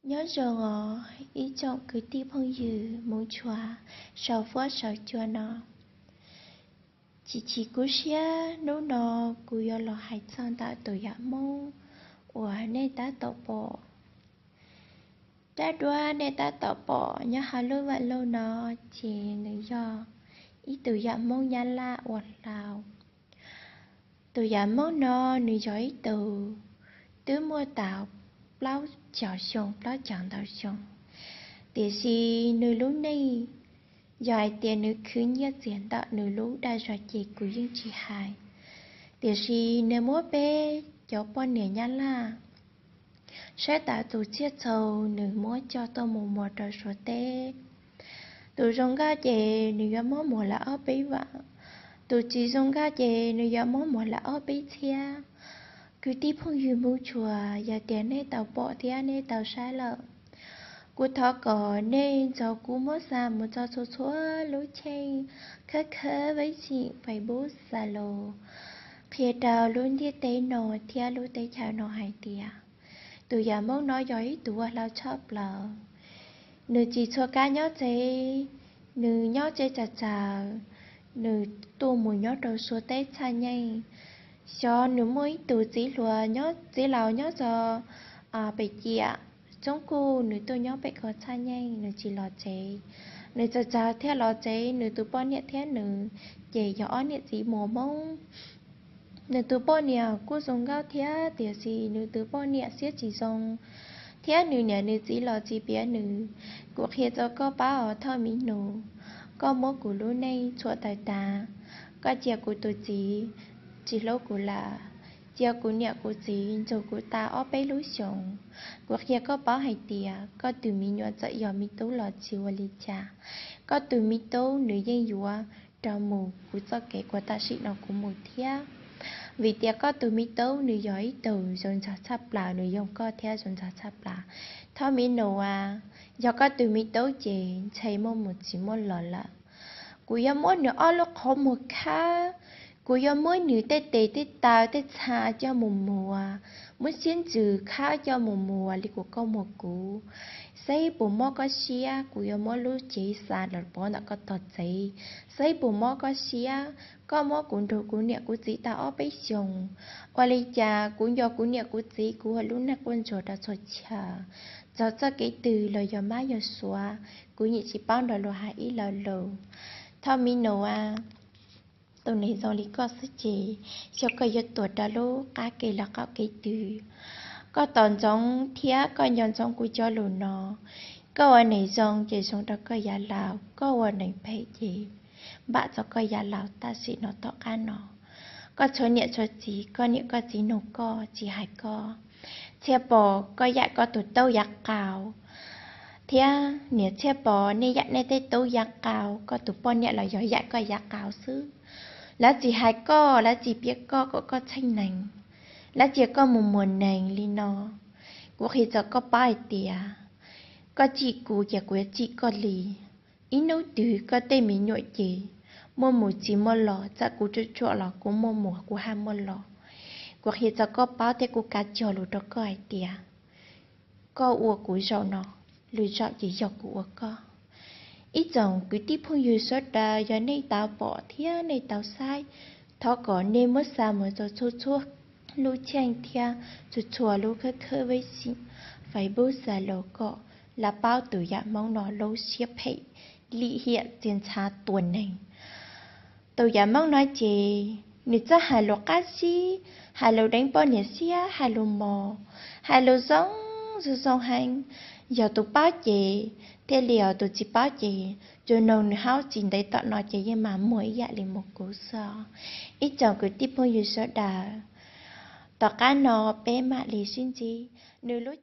Nyob zoo os ib tsoom kwv tij phooj ywg mus tshua saum fuab saum cua no. Chim chim kuv siab hnub no kuv yuav los hais txog ntawm tus yam Hmoob uas nej tab tom pom. Rab duab nej tab tom pom nyob hauv lub vaj loog no ces nws yog ib tug yam Hmoob Nyab Laj ua hlau. Tus yam Hmoob no nws yog ib tug twb muaj tau plaub caug xyoo, plaub caug ntau xyoo, tiam sis nws lub neej yog hais tias nws khwv nyiaj txiag ntawm nws lub dag zog ces kuv yeej tsis hais. Tiam sis nws muab peb cov poj niam Nyab Laj saib tas tus txiaj txhu nws muab coj tuaj mus muag rau Suav teb. Tus zoo nkauj ces nws yuav muab muag lawm ob peb vam, tus tsis zoo nkauj ces nws yuav muab muag lawm ob peb txhiab. Kwv tij phooj ywg mus tshua, yog tias nej tau pom thiab nej tau saib lawm, kuv thov kom nej nrog kuv muab xa mus txog txhua txhua lub cheej, khawb khawb veb sim Facebook, Zalo, qhia rau lub ntiaj teb no thiab lub teb chaws no hais tias tus yam Hmoob no yog ib tug ua hlau tshaj plaws. Nws tsis txhua kab nyob tsev, nws nyob tsev tsawg tsawg, nws tuaj mus nyob rau Suav teb txhaj nyeej. Xyov nws muaj ib tug txiv hluas nyob, txiv laus nyob txog pem ciam tsob kuj, nws tuaj nyob pem ko txhaj nyeej, nws tsis los tsev. Nws tsawg tsawg thiaj los tsev, nws tus poj niam thiab nws ces yog ob niam txiv muas Hmoob. Nws tus poj niam kuj zoo nkauj thiab, tiam sis nws tus poj niam siab tsis zoo, thiab nws niam nws txiv los tsis piav nws. Kuv qhia rau koj paub os Thoj Miv Nus, koj muab kuv lub neej txhuam tawm tas, koj cia kuv tus txiv tsis hlub kuv lawm, cia kuv niam kuv txiv nrug kuv tas ob peb lub xyoos. Kuv qhia koj paub hais tias koj tus me nyuam txawm yog me tub los tsis ua li cas, koj tus me tub nws yeej yuav rov mus kuv txoj kev uas tam sim no kuv mus thiab. Vim tias koj tus me tub nws yog ib tug zoo nraug tshaj plaws, nws yoog koj thiab zoo nraug tshaj plaws. Thoj Miv Nus as, yog koj tus me tub ces ntshe muaj mus tsis muaj los lawm. Kuv yuav muab nws ob lub qhov muag khawb, kuv yuav muab nws tej tes tej taw tej txha coj mus muag, muab siab ntsws khawb coj mus muag li kuv, koj muag kuv. Saib puas mob koj siab, kuv yuav muab lub cev xa los pov ntawm koj tog tsev. Saib puas mob koj siab, koj muab kuv nrug kuv niam kuv txiv tau ob peb xyoos. Ua li cas kuv nco kuv niam kuv txiv, kuv ua lub neej quaj ntsuag rau txhua chaw, txog txoj kev twg los yog mab yog suav, kuv yeej tsis paub nrog luag hais ib lo lus. Thoj Miv Nus as, tus neeg zoo li koj xwb ces xyov koj yuav tuag rau lub qab kev los qaum kev twg. Koj tos ntsoov thiab koj nco ntsoov kuv cov lus no. Koj ua neeg zoo ces zoo rau koj yav laus, koj ua neeg phem ces npam rau koj yav laus tam sim no tom qab no. Koj tshuav niam tshuav txiv, koj niam koj txiv nug koj tsis hais koj. Txhiaj Pov, koj yaim koj tus tub yav qaub, thiab niam Txhiaj Pov, nej yaim nej tej tub yav qaub, koj tus poj niam los yog yaim koj yav qaub xwb. Lawv tsis hais koj, lawv tsis piav koj kom koj txheej neeg, lawv cia koj mus muag neeg li no. Kuv qhia rau koj paub hais tias koj tsim kuv ces kuv yuav tsim koj li. Ib hnub twg koj tej me nyuam ces muaj mus tsis muaj los, txawm kuv tsuam tsuam los kuv muaj mus kuv haj muaj los. Kuv qhia rau koj paub thiab kuv kav cog lus rau koj hais tias koj ua kuv zaum no, lwm zaum ces yog kuv ua koj. Ib tsoom kwv tij phooj ywg sawv daws, yog nej tau pom thiab nej tau saib, thov kom nej muab xa mus rau txhua txhua lub cheej thiab txhua txhua lub khawb khawb veb sim, Facebook, Zalo kom lawv paub tus yam Hmoob no lub siab phem lim hiam txiaj ntshav tua neeg. Tus yam Hmoob no ces nws txawj hais lus qab zib, hais lus deev poj niam siab, hais lus mos, hais lus zoo zoo zoo heev. Yog tus paub ces thiaj li, yog tus tsis paub ces tsuas nug nws hauv tsis ntev tom no ces yeej mam muag ib yam li mus kuv xwb. Ib tsoom kwv tij phooj ywg sawv daws, tom qab no peb mam li sib ntsib. Nws lub